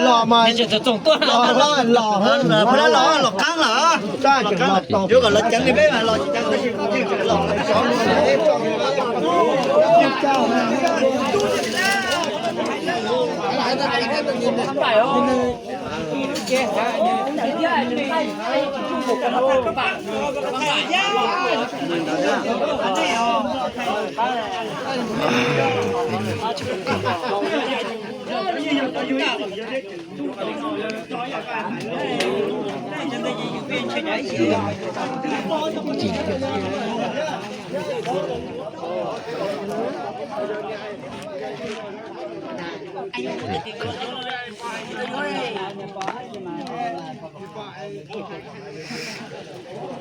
Los mas, los, los qab lawm. Yuav kom los ceev li peb mas los ceev.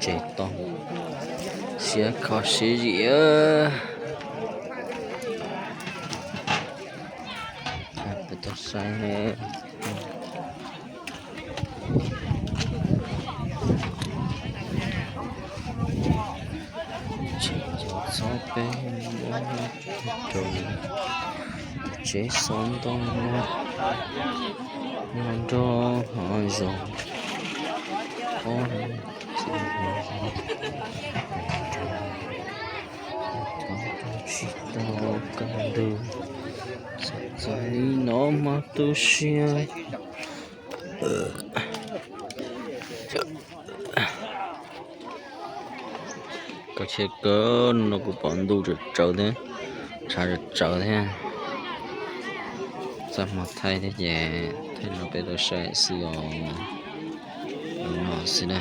Tsev toj siab kho siab zim. Peb tau saib, tsev txhob peb rau tsev xov ntoo no nrog hov zoov ob tsis tau kaj ntug. Txog li no mas tu siab. Kho siab kawg no, kuv pom ntuj tsawv tsawv thiab, tshav tsawv tsawv thiab. Txaj muag thaij thiab ces thaij rau peb tau saib xwb os. No xwb na.